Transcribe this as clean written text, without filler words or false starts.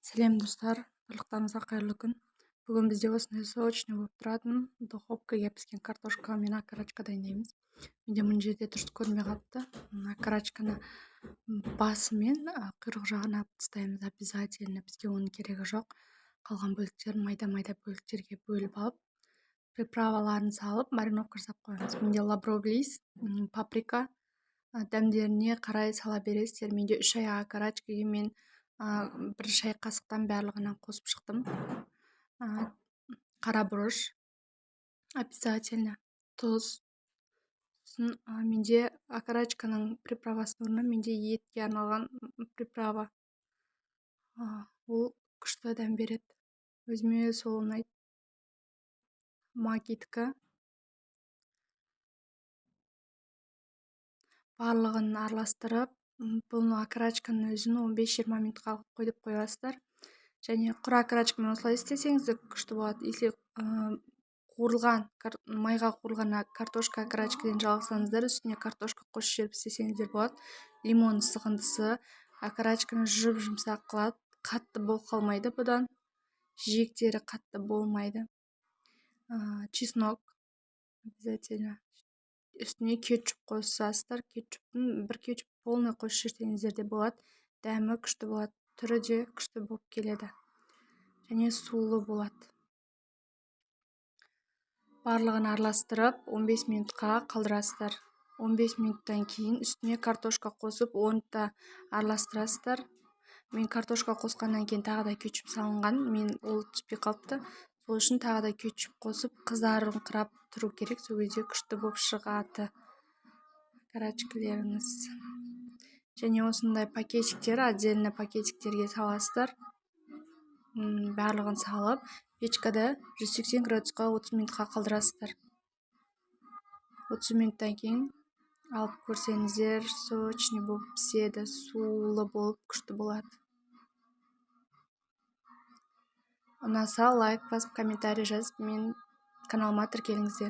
Сәлем, достар! Барлықтарыңызға қайырлы күн! Бүгін бізде осындай сочный болып тұратын духовкаға піскен картошка мен окорочка дайындаймыз. Менде мына жерде дұрыс көрінбей қалыпты. Окорочканы басы мен құйрық жағын алып тастаймыз обязательно, бізге оның керегі жоқ. Қалған бөліктерін майда-майда бөліктерге бөліп алып, приправаларын салып, мариновка жасап қоямыз. Менде лавровый лист, паприка, дәмдеріне қарай сала бересіздер. Менде 3 аяқ окорочкаге мен 1 шай қасықтан барлығынан қосып шықтым. Қара бұрыш обязательно, тұз. Сосын менде окорочканың приправасының орнына менде етке арналған приправа, ол күшті дәм береді, өзіме сол ұнайды, Маггидікі. Барлығын араластырып, бұны, окорочканың өзін 15-20 минутқа қойып қоясыздар. Және құр окорочкамен осылай істесеңіз де күшті болады. Если қуырылған, майға қуырылған картошка окорочкадан жалғасаңыздар, үстіне картошка қосып жіберіп істесеңіздер болады. Лимон сығындысы окорочканы жұп-жұмсақ қылады, қатты болып қалмайды, бұдан жиектері қатты болмайды. Чеснок обязательно, үстіне кетчуп қосасыздар. Кетчуптың бір кетчуп полный қосып жіберсеңіздер де болады, дәмі күшті болады, түрі де күшті болып келеді және сулы болады. Барлығын араластырып, 15 минутқа қалдырасыздар. 15 минуттан кейін үстіне картошка қосып, оны да араластырасыздар. Мен картошка қосқаннан кейін тағы да кетчуп салынған, мен ол түспей қалыпты. Сол үшін тағы да кетчуп қосып, қызарыңқырап тұру керек, сол кезде күшті болып шығады окорочкалеріңіз. Және осындай пакетиктер, отдельно пакетиктерге саласыздар. Барлығын салып, печкада 180 градусқа 30 минутқа қалдырасыздар. 30 минуттан кейін алып көрсеңіздер, сочный болып піседі, сулы болып күшті болады. Ұнаса, лайк басып, комментарий жазып, мен каналыма тіркеліңіздер.